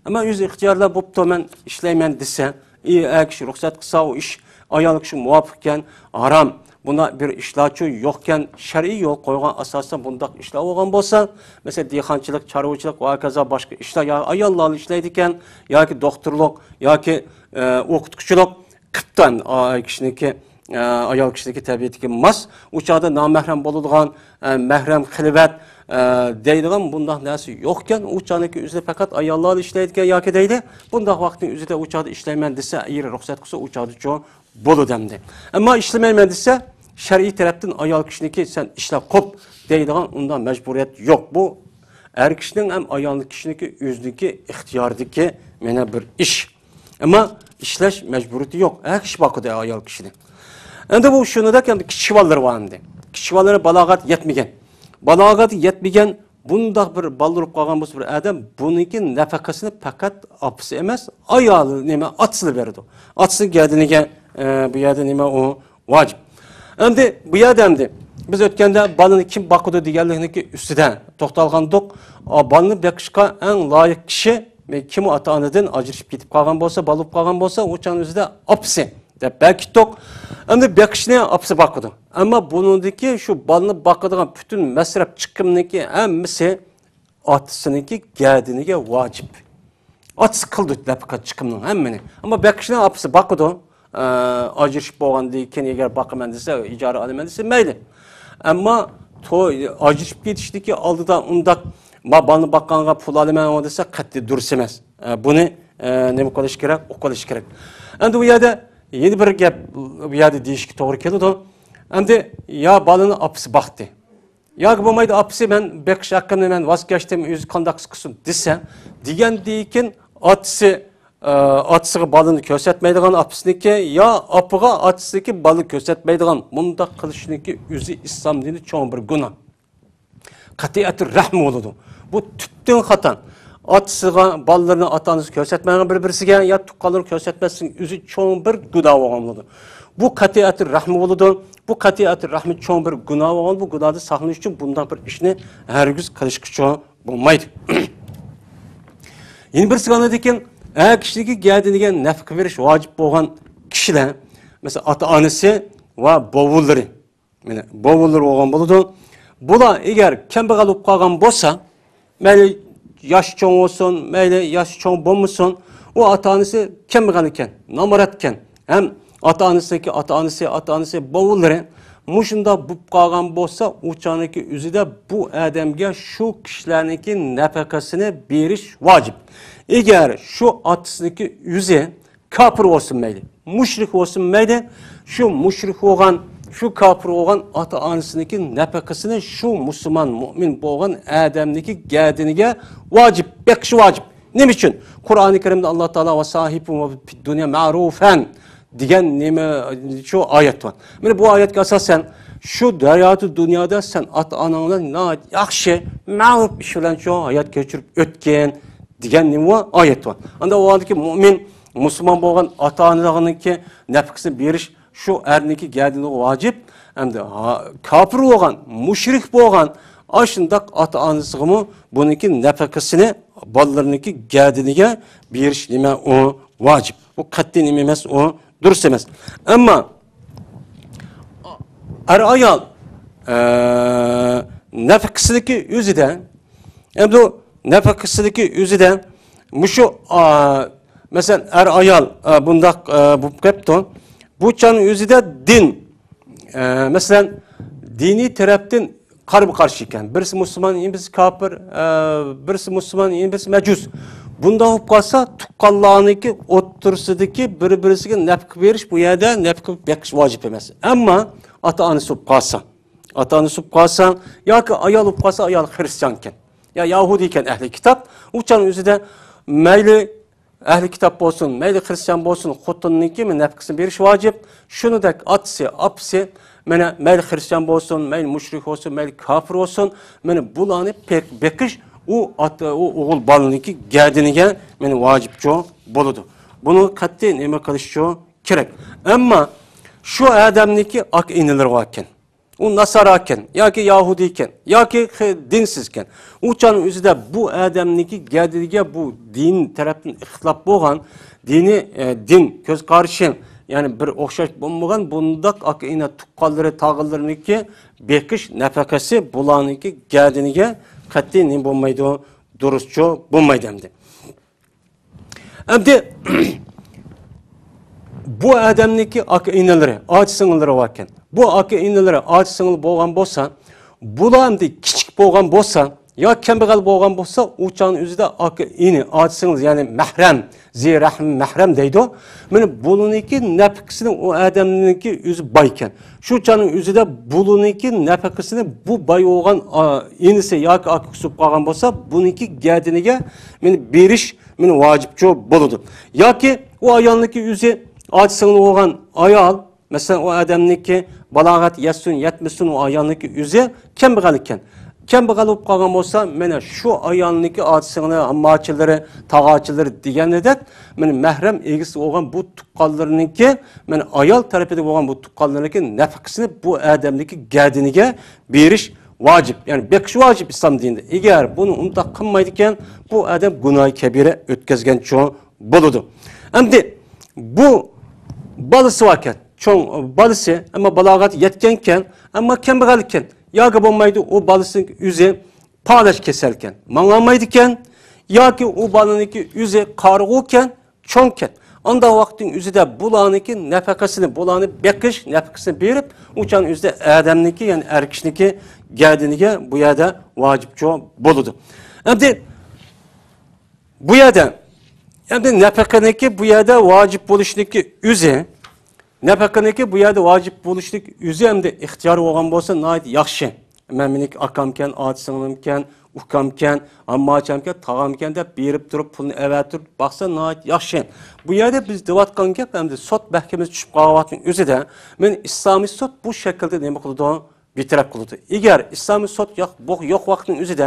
ئەمما ئۆزى ئىختىيارلاپ بوپتۇ، مەن ئىشلەيمەن دېسە، ئى، ئەر كىشى رۇخسەت قىلسا، ئۇ ئىش ئايال كىشىگە مۇۋاپىقكەن، ھارام، بۇنداق بىر ئىشلارچۇ يوقكەن، شەرئىي يول قويغان ئاساستا بۇنداق ئىشلار بولغان بولسا، مەسىلەن، دېھقانچىلىق، چارۋىچىلىق ۋە ھاكازا باشقا ئىشلار يا ئاياللارلا ئىشلەيدىكەن، ياكى دوختۇرلۇق، ياكى، ئە، ئوقۇتقۇچىلىق، قىپتان ئاي كىشىنىڭكى، ئە، ئايال كىشىنىڭكى تەبىئىتىگە ماس، ئۇ چاغدا نامەھرەم بولىدىغان، ئە، مەھرەم خىلۋەت، ئە، دەيدىغان بۇنداق نەرسە يوقكەن، ئۇ چاغنىڭكى ئۆزىدە پەقەت ئاياللار ئىشلەيدىكەن ياكى دەيلى، بۇنداق ۋاقىتنىڭ ئۆزىدە ئۇ چاغدا ئىشلەيمەن دېسە، ئېرى رۇخسەت قىلسا، ئۇ چاغدىچۇ بولىدۇ ئەمدى. ئەمما ئىشلىمەيمەن دېسە، شەرئىي تەرەپتىن ئايال كىشىنىڭكى سەن ئىشلەپ قوپ دەيدىغان ئۇنداق مەجبۇرىيەت يوق. بۇ ئەر كىشىنىڭ ھەم ئايال كىشىنىڭكى ئۆزىنىڭكى ئىختىيارىدىكى مانا بىر ئىش. ئەمما ئىشلەش مەجبۇرىيىتى يوق. ھەر كىشى باقىدۇ ئايال كىشىنى. ئەمدى بۇ شۇنىدەك ئەمدى كىچىك بالىلىرى بار ئەمدى. كىچىك بالىلىرى بالاغەت يەتمىگەن. بالاغەت يەتمىگەن بۇنداق بىر بالىلار بولۇپ قالغان بولسا، بىر ئادەم بۇنىڭكى نەپەقىسىنى پەقەت ئاپىسى ئەمەس، ئايالى، نېمە، ئاتىسىلا بېرىدۇ. ئاتىسىنىڭ گەدىنىگە، ئە، بۇ يەردە نېمە، ئۇ ۋاجىپ. ئەمدى بۇ يەردە ئەمدى بىز ئۆتكەندە بالىنى كىم باقىدۇ دېگەنلىكنىڭكى ئۈستىدە توختالغانىدۇق. ئا، بالىنى بېقىشقا ئەڭ لايىق كىشى كىم؟ ئۇ ئاتا-ئانىدىن ئاجرىشىپ كېتىپ قالغان بولسا، بالا بولۇپ قالغان بولسا، ئۇ چاغنىڭ ئۆزىدە ئاپىسى دەپ بەكىتتۇق. ئەمدى بېقىشنى ئاپىسى باقىدۇ. ئەمما بۇنىڭدىكى شۇ بالىنى باقىدىغان پۈتۈن مەسرەپ چىقىمنىڭكى ھەممىسى ئاتىسىنىڭكى گەدىنىگە ۋاجىپ. ئاتىسى قىلىدۇ نەپىقە چىقىمنىڭ ھەممىنى. ئەمما بېقىشنى ئاپىسى باقىدۇ. ئە، ئاجرىشىپ بولغاندىن كېيىن ئەگەر باقىمەن دېسە، ئىجارە ئالىمەن دېسە، مەيلى. ئەمما توي، ئاجرىشىپ كېتىشتىكى ئالدىدا ئۇنداق، ما، بالىنى باققانغا پۇل ئالىمەن دېسە، قەتئىي دۇرۇس ئەمەس. ئە، بۇنى، ئە، نېمە قىلىش كېرەك؟ ئۇقۇلۇش كېرەك. ئەمدى بۇ يەردە يەنە بىر گەپ، بۇ يەردە دېيىشكە توغرا كېلىدۇ. ئەمدى يا بالىنى ئاپىسى باقتى. ياكى بولمايدۇ، ئاپىسى مەن بېقىش ھەققىمنى مەن ۋاز كەچتىم، ئۆزى قانداق قىلسۇن دېسە، دېگەندىن كېيىن ئاتىسى، ئە، ئاتىسىغا بالىنى كۆرسەتمەيدىغان ئاپىسىنىڭكى يا ئاپىغا ئاتىسىنىڭكى بالىنى كۆرسەتمەيدىغان مۇنداق قىلىشنىڭكى ئۆزى ئىسلام دىنى چوڭ بىر گۇناھ. قەتئىيەتۇر رەھمى بولىدۇ. بۇ تۈپتىن خاتا. ئاتىسىغا بالىلىرىنى ئاتا-ئانىسى كۆرسەتمەيدىغان بىر-بىرسىگە يا تۇغقانلىرىنى كۆرسەتمەسلىكنىڭ ئۆزى چوڭ بىر گۇناھ بولغان بولىدۇ. بۇ قەتئىيەتۇر رەھمى بولىدۇ. بۇ قەتئىيەتۇر رەھمى چوڭ بىر گۇناھ بولغان، بۇ گۇناھدىن ساقلىنىش ئۈچۈن بۇنداق بىر ئىشنى ھەرگىز قىلىشقىچۇ بولمايدۇ. يەنە بىرسى ئاندىن كېيىن ئەر كىشىنىڭكى گەدىنىگە نەپىقە بېرىش ۋاجىپ بولغان كىشىلەر، مەسىلەن، ئاتا-ئانىسى ۋە بوۋىلىرى. مانا، بوۋىلىرى بولغان بولىدۇ. بۇلار ئەگەر كەمبەغەل بولۇپ قالغان بولسا، مەيلى ياشى چوڭ بولسۇن، مەيلى ياشى چوڭ بولمىسۇن، ئۇ ئاتا-ئانىسى كەمبەغەل ئىكەن، نامرات ئىكەن، ھەم ئاتا-ئانىسىنىڭكى ئاتا-ئانىسى، ئاتا-ئانىسى، بوۋىلىرى مۇشۇنداق بولۇپ قالغان بولسا، ئۇ چاغنىڭكى ئۆزىدە بۇ ئادەمگە شۇ كىشىلەرنىڭكى نەپەقىسىنى بېرىش ۋاجىپ. ئەگەر شۇ ئاتىسىنىڭكى ئۆزى كاپىر بولسۇن مەيلى، مۇشرىك بولسۇن مەيلى، شۇ مۇشرىك بولغان، شۇ كاپىر بولغان ئاتا-ئانىسىنىڭكى نەپەقىسىنى شۇ مۇسۇلمان، مۇئمىن بولغان ئادەمنىڭكى گەدىنىگە ۋاجىپ، بېقىشى ۋاجىپ. نېمە ئۈچۈن؟ قۇرئانى كەرىمدە ئاللا تائالا «ۋەساھىبھۇم فىد دۇنيا مەرۇفەن» دېگەن نېمە، شۇ ئايەت بار. مانا بۇ ئايەتكە ئاساسەن، شۇ ھاياتى دۇنيادا سەن ئاتا-ئاناڭ بىلەن ناھايىتى ياخشى، مەرۇپ ئىش بىلەن شۇ ھايات كەچۈرۈپ ئۆتكىن دېگەن نېمە بار؟ ئايەت بار. ئاندا ئۇ ھالدىكى مۇئمىن، مۇسۇلمان بولغان ئاتا-ئانىنىڭكى نەپىقىسىنى بېرىش شۇ ئەرنىڭكى گەدىنىگە ۋاجىپ. ئەمدى ھا-، كاپىر بولغان، مۇشرىك بولغان ئاشۇنداق ئاتا-ئانىسىغىمۇ بۇنىڭكى نەپىقىسىنى بالىلىرىنىڭكى گەدىنىگە بېرىش نېمە ئۇ ۋاجىپ. بۇ قەتئىي نېمە ئەمەس، ئۇ دۇرۇس ئەمەس. ئەمما ئەر-ئايال، ئە، نەپىقىسىدىكى ئۆزىدە، ئەمدى نەپىقىسىدىكى ئۆزىدە مۇشۇ، ئا، مەسىلەن، ئەر-ئايال، ئا، بۇنداق، ئا، بولۇپ كەپتۇ. بۇ چاغنىڭ ئۆزىدە دىن، ئا، مەسىلەن، دىنىي تەرەپتىن قارىمۇ قارشى ئىكەن. بىرسى مۇسۇلمان، يەنە بىرسى كاپىر، ئە، بىرسى مۇسۇلمان، يەنە بىرسى مەجۇس. بۇنداق بولۇپ قالسا، تۇغقانلارنىڭكى ئوتتۇرىسىدىكى بىر-بىرسىگە نەپقە بېرىش بۇ يەردە نەپقە بېقىش ۋاجىپ ئەمەس. ئەمما ئاتا-ئانىسى بولۇپ قالسا، ئاتا-ئانىسى بولۇپ قالسا ياكى ئايال بولۇپ قالسا، ئايال خىرىستىيان ئىكەن، يا يەھۇدىي ئىكەن، ئەھلى كىتاب، ئۇ چاغنىڭ ئۆزىدە مەيلى ئەھلى كىتاب بولسۇن، مەيلى خىرىستىيان بولسۇن، خوتۇننىڭكى نەپقىسىنى بېرىش ۋاجىپ. شۇنىڭدەك ئاتىسى، ئاپىسى، مانا مەيلى خىرىستىيان بولسۇن، مەيلى مۇشرىك بولسۇن، مەيلى كاپىر بولسۇن، مانا بۇلارنى پېق-، بېقىش ئۇ ئاتا، ئۇ ئوغۇل بالىنىڭكى گەدىنىگە مانا ۋاجىپچۇ بولىدۇ. بۇنى قەتئىي نېمە قىلىشچۇ كېرەك. ئەمما شۇ ئادەمنىڭكى ئاكا-ئىنىلىرى باركەن. ئۇ ناسارا ئىكەن، ياكى يەھۇدىي ئىكەن، ياكى خى-، دىنسىز ئىكەن. ئۇ چاغنىڭ ئۆزىدە بۇ ئادەمنىڭكى گەدىنىگە بۇ دىن تەرەپتىن ئىختىلاپ بولغان، دىنى، ئە، دىن كۆز قارىشى، يەنى بىر ئوخشاش بولمىغان بۇنداق ئاكا-ئىنى، تۇغقانلىرى، تاغىلىرىنىڭكى بېقىش نەپەقىسى بۇلارنىڭكى گەدىنىگە قەتئىي نېمە بولمايدۇ، دۇرۇسچۇ بولمايدۇ ئەمدى. ئەمدى بۇ ئادەمنىڭكى ئاكا-ئىنىلىرى، ئاچا-سىڭىللىرى باركەن. بۇ ئاكا-ئىنىلىرى، ئاچا-سىڭىل بولغان بولسا، بۇلار ئەمدى كىچىك بولغان بولسا، يا كەمبەغەل بولغان بولسا، ئۇ چاغنىڭ ئۆزىدە ئاكا-ئىنى، ئاچا-سىڭىل، يەنى مەھرەم، زى رەھىم مەھرەم دەيدۇ. مانا بۇنىڭكى نەپقىسىنى ئۇ ئادەمنىڭكى ئۆزى بايكەن. شۇ چاغنىڭ ئۆزىدە بۇنىڭكى نەپقىسىنى بۇ باي بولغان، ئا، ئىنىسى ياكى ئاكىسى بولۇپ قالغان بولسا، بۇنىڭكى گەدىنىگە مانا بېرىش مانا ۋاجىپچۇ بولىدۇ. ياكى ئۇ ئايالنىڭكى ئۆزى ئاچا-سىڭىل بولغان ئايال، مەسىلەن، ئۇ ئادەمنىڭكى بالاغەت يەتسۇن، يەتمىسۇن، ئۇ ئايالنىڭكى ئۆزى كەمبەغەل ئىكەن. كەمبەغەل بولۇپ قالغان بولسا، مانا شۇ ئايالنىڭكى ئاچا-سىڭىلى، ھامماچىلىرى، تاغاچىلىرى دېگەندەك، مانا مەھرەم ئىگىسى بولغان بۇ تۇغقانلىرىنىڭكى، مانا ئايال تەرىپىدە بولغان بۇ تۇغقانلىرىنىڭكى نەپىقىسىنى بۇ ئادەمنىڭكى گەدىنىگە بېرىش ۋاجىپ. يەنى بېقىش ۋاجىپ ئىسلام دىنىدا. ئەگەر بۇنى ئۇنداق قىلمايدىكەن، بۇ ئادەم گۇناھى كەبىرە ئۆتكۈزگەنچۇ بولىدۇ. ئەمدى بۇ بالىسى باركەن، چوڭ بالىسى، ئەمما بالاغەت يەتكەنكەن، ئەمما كەمبەغەلكەن. ياكى بولمايدۇ، ئۇ بالىسىنىڭ ئۆزى پالەچ كېسەلكەن، ماڭالمايدىكەن، ياكى ئۇ بالىنىڭكى ئۆزى قارىغۇكەن، چوڭكەن. ئانداق ۋاقىتنىڭ ئۆزىدە بۇلارنىڭكى نەپەقىسىنى، بۇلارنى بېقىش نەپەقىسىنى بېرىپ، ئۇ چاغنىڭ ئۆزىدە ئادەمنىڭكى، يەنى ئەر كىشىنىڭكى گەدىنىگە بۇ يەردە ۋاجىپچۇ بولىدۇ. ئەمدى بۇ يەردە، ئەمدى نەپەقىنىڭكى بۇ يەردە ۋاجىپ بولۇشنىڭكى ئۆزى، نەپەقىنىڭكى بۇ يەردە ۋاجىپ بولۇشلۇق ئۆزى ئەمدى ئىختىيار بولغان بولسا ناھايىتى ياخشى. مەن مېنىڭكى ئاكامكەن، ئاچا-سىڭلىمكەن، ئۇكامكەن، ھامماچامكەن، تاغامكەن دەپ بېرىپ تۇرۇپ، پۇلنى ئەۋەتۈرۈپ باقسا ناھايىتى ياخشى. بۇ يەردە بىز دەۋاتقان گەپ ئەمدى سوت مەھكىمىسى چۈشۈپ قالغان ۋاقىتنىڭ ئۆزىدە، مېنى ئىسلامىي سوت بۇ شەكىلدە نېمە قىلىدۇ؟ بىتەرەپ قىلىدۇ. ئەگەر ئىسلامىي سوت يوق، بۇ يوق ۋاقىتنىڭ ئۆزىدە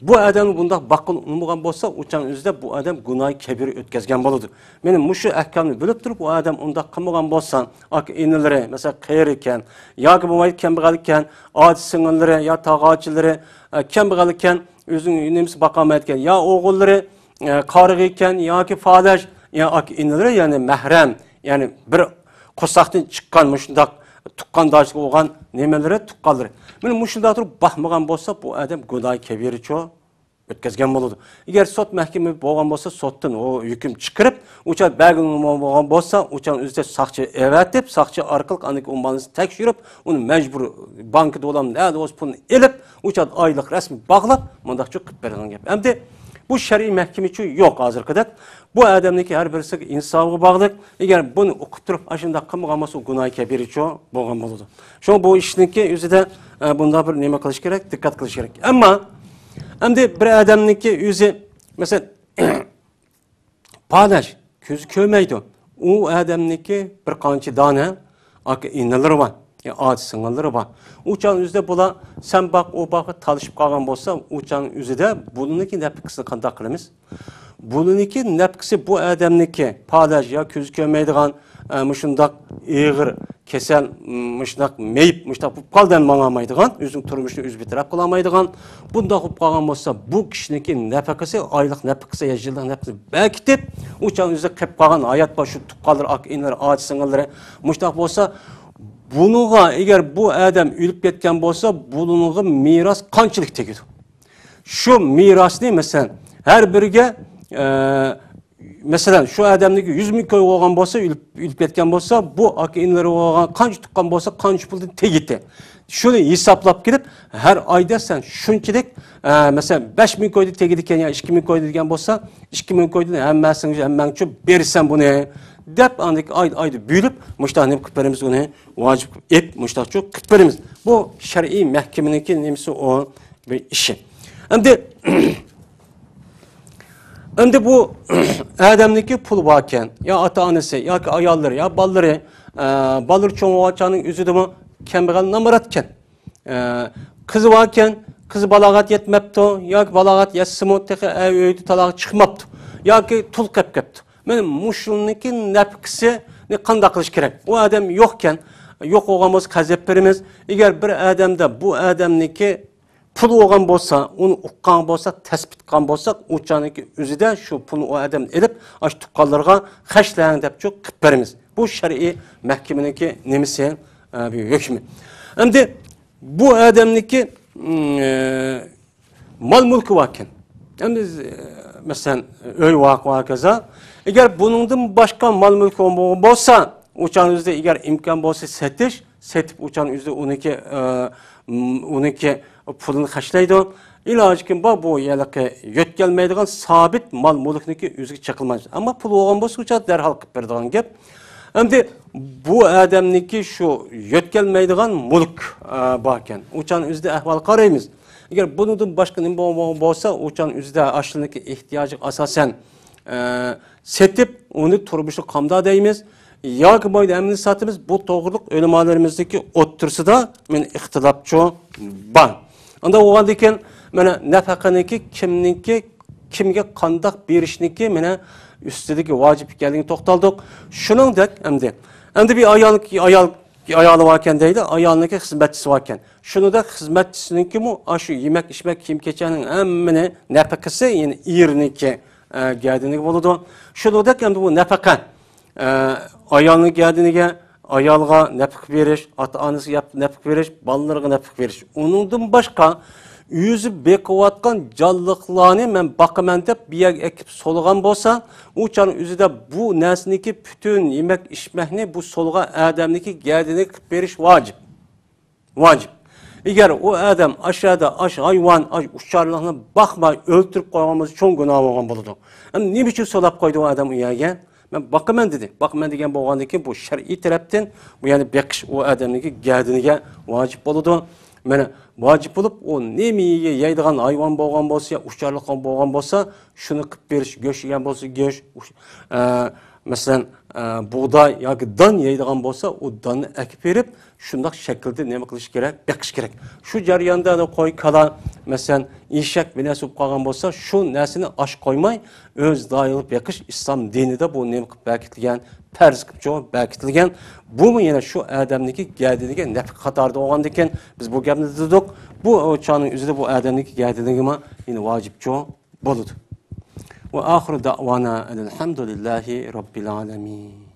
بۇ ئادەمنى بۇنداق باققىلى ئۇنىمىغان بولسا، ئۇ چاغنىڭ ئۆزىدە بۇ ئادەم گۇناھى كەبىرە ئۆتكۈزگەن بولىدۇ. مانا مۇشۇ ئەھكامنى بىلىپ تۇرۇپ، ئۇ ئادەم ئۇنداق قىلمىغان بولسا، ئاكا ئىنىلىرى، مەسىلەن، قېرى ئىكەن، ياكى بولمايدۇ كەمبەغەل ئىكەن، ئاچا سىڭىللىرى يا تاغاچىلىرى، ئە، كەمبەغەل ئىكەن، ئۆزىنىڭ نېمىسى باقالمايدىكەن، يا ئوغۇللىرى، ئە، قارىغۇ ئىكەن ياكى پالەچ، يا ئاكا ئىنىلىرى، يەنى مەھرەم، يەنى بىر قورساقتىن چىققان مۇشۇنداق تۇغقانداشلىقى بولغان نېمىلىرى، تۇغقانلىرى. مانا مۇشۇنداق تۇرۇپ باقمىغان بولسا، بۇ ئادەم گۇناھى كەبىرىچۇ ئۆتكۈزگەن بولىدۇ. ئەگەر سوت مەھكىمە بولغان بولسا، سوتتىن ئۇ ھۆكۈم چىقىرىپ، ئۇ چاغ بەلگىلىنىپ بولغان بولسا، ئۇ چاغ ئۆزىدە ساقچى ئەۋەتىپ، ساقچى ئارقىلىق ئاندىن كېيىن ئۇ بالىنى تەكشۈرۈپ، ئۇنى مەجبۇر بانكىدا بولام، نەدە بولسا پۇلنى ئېلىپ، ئۇ چاغ ئايلىق رەسمىي باغلاپ، مۇنداقچۇ قىلىپ بېرىدىغان گەپ. ئەمدى بۇ شەرئىي مەھكىمىچۇ يوق ھازىرقىدەك. بۇ ئادەمنىڭكى ھەر بىرسىگە ئىنسابىغا باغلىق. ئەگەر بۇنى ئۇقۇپ تۇرۇپ ئاشۇنداق قىلمىغان بولسا، ئۇ گۇناھى كەبىرىچۇ بولغان بولىدۇ. شۇڭا بۇ ئىشنىڭكى ئۆزىدە، ئە، بۇنداق بىر نېمە قىلىش كېرەك، دىققەت قىلىش كېرەك. ئەمما ئەمدى بىر ئادەمنىڭكى ئۆزى، مەسىلەن، پالەچ، كۆزى كۆرمەيدۇ. ئۇ ئادەمنىڭكى بىر قانچە دانە ئاكا ئىنىلىرى بار، يا ئاچا سىڭىللىرى بار. ئۇ چاغنىڭ ئۆزىدە بۇلار سەن باق، ئۇ باق تالىشىپ قالغان بولسا، ئۇ چاغنىڭ ئۆزىدە بۇنىڭكى نەپىقىسىنى قانداق قىلىمىز؟ بۇنىڭكى نەپىقىسى بۇ ئادەمنىڭكى پالەچ يا كۆزى كۆرمەيدىغان، ئە، مۇشۇنداق ئېغىر كېسەل، م، مۇشۇنداق مېيىپ، مۇشۇنداق بولۇپ قالدى، ئەمدى ماڭالمايدىغان، ئۆزىنىڭ تۇرمۇشىنى ئۆزى بىتەرەپ قىلالمايدىغان، بۇنداق بولۇپ قالغان بولسا، بۇ كىشىنىڭكى نەپىقىسى، ئايلىق نەپىقىسى يا يىللىق نەپىقىسى بەكىتىپ، ئۇ چاغ ئۆزى قېلىپ قالغان ھايات بار، شۇ تۇغقانلىرى، ئاكا ئىنىلىرى، ئاچا سىڭىللىرى مۇشۇنداق بولسا، بۇنىڭغا، ئەگەر بۇ ئادەم ئۆلۈپ كەتكەن بولسا، بۇنىڭغا مىراس قانچىلىك تېگىدۇ؟ شۇ مىراسنى، مەسىلەن، ھەر بىرىگە، ئە، مەسىلەن، شۇ ئادەمنىڭكى يۈز مىڭ كوي بولغان بولسا، ئۆلۈپ، ئۆلۈپ كەتكەن بولسا، بۇ ئاكا ئىنىلىرى بولغان قانچە تۇغقان بولسا، قانچە پۇلدىن تېگىتى. شۇنى ھېسابلاپ كېلىپ، ھەر ئايدا سەن شۇنچىلىك، ئە، مەسىلەن، بەش مىڭ كويدىن تېگىدىكەن يا ئىككى مىڭ كويدىن دېگەن بولسا، ئىككى مىڭ كويدىن ھەممەسىنى، ھەممەڭچۇ بېرىسەن بۇنى، دەپ، ئاندىن ئاي، ئايدا بۆلۈپ، مۇشۇنداق نېمە قىلىپ بېرىمىز ئۇنى، ۋاجىپ ئېيتىپ، مۇشۇنداقچۇ قىلىپ بېرىمىز. بۇ شەرئىي مەھكىمىنىڭكى نېمىسى ئۇ بىر ئىشى. ئەمدى ئەمدى بۇ ئادەمنىڭكى پۇلى باركەن، يا ئاتا-ئانىسى، ياكى ئاياللىرى، يا بالىلىرى، ئە، بالىلىرى چوڭ بولغان چاغنىڭ ئۆزىدىمۇ كەمبەغەل نامراتكەن. ئە، قىزى باركەن، قىزى بالاغەت يەتمەپتۇ، ياكى بالاغەت يەتسىمۇ تېخى ئە، ئۆيدە تالاغا چىقماپتۇ، ياكى تۇل قېلىپ كەپتۇ. مانا مۇشۇنىڭكى نەپىقىسىنى قانداق قىلىش كېرەك؟ ئۇ ئادەم يوقكەن، يوق بولغان بولسا قەزەپ بېرىمىز. ئەگەر بىر ئادەمدە بۇ ئادەمنىڭكى پۇل بولغان بولسا، ئۇنى ئۇققان بولسا، تەسبىت قىلغان بولساق، ئۇ چاغنىڭكى ئۆزىدە شۇ پۇلنى ئۇ ئادەم ئېلىپ، ئاشۇ تۇغقانلىرىغا خەجلەڭ دەپ چوق قىلىپ بېرىمىز. بۇ شەرئىي مەھكىمىنىڭكى نېمىسى، ئە، بىر ھۆكمى. ئەمدى بۇ ئادەمنىڭكى، ئىم، ئە، مال مۈلكى باركەن. ئەمدى، ئە، مەسىلەن، ئۆي ۋاق ۋاكازا. ئەگەر بۇنىڭدىن باشقا مال مۈلكى بولمىغان بولسا، ئۇ چاغنىڭ ئۆزىدە ئەگەر ئىمكان بولسا سېتىش، سېتىپ، ئۇ چاغنىڭ ئۆزىدە ئۇنىڭكى، ئە، م-، ئۇنىڭكى پۇلىنى خەجلەيدۇ. ئىلاجى كىم بار، بۇ ھېلىقى يۆتكەلمەيدىغان سابىت مال مۈلۈكنىڭكى ئۆزىگە چېقىلمايدۇ. ئەمما پۇل بولغان بولسا، ئۇ چاغدا دەرھال قىلىپ بېرىدىغان گەپ. ئەمدى بۇ ئادەمنىڭكى شۇ يۆتكەلمەيدىغان مۈلۈك، ئە، باركەن. ئۇ چاغنىڭ ئۆزىدە ئەھۋال قارايمىز. ئەگەر بۇنىڭدىن باشقا نېمە بولمىغان بولسا، ئۇ چاغنىڭ ئۆزىدە ئاشۇنىڭكى ئېھتىياجىغا ئاساسەن، ئە، سېتىپ، ئۇنى تۇرمۇشىنى قامدار دەيمىز ياكى بولمايدۇ ھەممىنى ساتىمىز، بۇ توغرىلىق ئۆلىمالىرىمىزنىڭكى ئوتتۇرىسىدا مانا ئىختىلاپچۇ بار. ئۇنداق بولغاندىن كېيىن، مانا، نەپەقىنىڭكى كىمنىڭكى، كىمگە قانداق بېرىشنىڭكى، مانا، ئۈستىدىكى ۋاجىپ ئىكەنلىكىنى توختالدۇق. شۇنىڭدەك ئەمدى، ئەمدى بىر ئايال، ئايال، ئايالى باركەن دەيدۇ، ئايالنىڭكى خىزمەتچىسى باركەن. شۇنىڭدەك خىزمەتچىسىنىڭكىمۇ ئاشۇ يېمەك، ئىچمەك، كىيىم-كېچەكنىڭ ھەممىنى نەپىقىسى، يەنى ئېرىنىڭكى، ئە، گەدىنىگە بولىدۇ. شۇنىڭدەك ئەمدى بۇ نەپەقە، ئە، ئايالنىڭ گەدىنىگە، ئايالغا نەپىقە بېرىش، ئاتا-ئانىسىغا ياپ-، نەپىقە بېرىش، بالىلىرىغا نەپىقە بېرىش. ئۇنىڭدىن باشقا، ئۆزى بېقىۋاتقان جانلىقلارنى مەن باقىمەن دەپ بىر يەرگە ئەكىپ سولىغان بولسا، ئۇ چاغنىڭ ئۆزىدە بۇ نەرسىنىڭكى پۈتۈن يېمەك-ئىچمەكنى بۇ سولىغان ئادەمنىڭكى گەدىنىگە قىلىپ بېرىش ۋاجىپ. ۋاجىپ. ئەگەر ئۇ ئادەم ئاشۇ يەردە ئاش ھايۋان، ئاش ئۇچارلىقنى باقماي ئۆلتۈرۈپ قويغان بولسا، چوڭ گۇناھ بولغان بولىدۇ. ئەمدى نېمە ئۈچۈن سولاپ قويدى ئۇ ئادەم ئۇ يەرگە؟ مەن باقىمەن دېدى. باقىمەن دېگەن بولغاندىن كېيىن، بۇ شەرئىي تەرەپتىن بۇ يەنى بېقىش ئۇ ئادەمنىڭكى گەدىنىگە ۋاجىپ بولىدۇ. مانا، ۋاجىپ بولۇپ، ئۇ نېمە يەيدىغان ھايۋان بولغان بولسا، يا ئۇچارلىق بولغان بولسا، شۇنى قىلىپ بېرىش، گۆش يېگەن بولسا، گۆش، ئۇش-، ئە، مەسىلەن، ئە، بۇغداي ياكى دان يەيدىغان بولسا، ئۇ داننى ئەكىپ بېرىپ، شۇنداق شەكىلدە نېمە قىلىش كېرەك؟ بېقىش كېرەك. شۇ جەرياندا ئانا قوي، كالا، مەسىلەن، ئېشەك، بىر نەرسە بولۇپ قالغان بولسا، شۇ نەرسىنى ئاش قويماي، ئۆز دائىرىلىق بېقىش ئىسلام دىنىدا بۇ نېمە قىلىپ بەكىتىلگەن؟ پەرز قىلىپ چوڭ بەكىتىلگەن. بۇمۇ يەنە شۇ ئادەمنىڭكى گەدىنىگە نەپىقە قاتارىدا بولغاندىكىن، بىز بۇ گەپنى دېدۇق. بۇ چاغنىڭ ئۆزىدە بۇ ئادەمنىڭكى گەدىنىگىمۇ يەنە ۋاجىپ چوڭ بولىدۇ. وآخر دعوانا أن الحمد لله رب العالمين.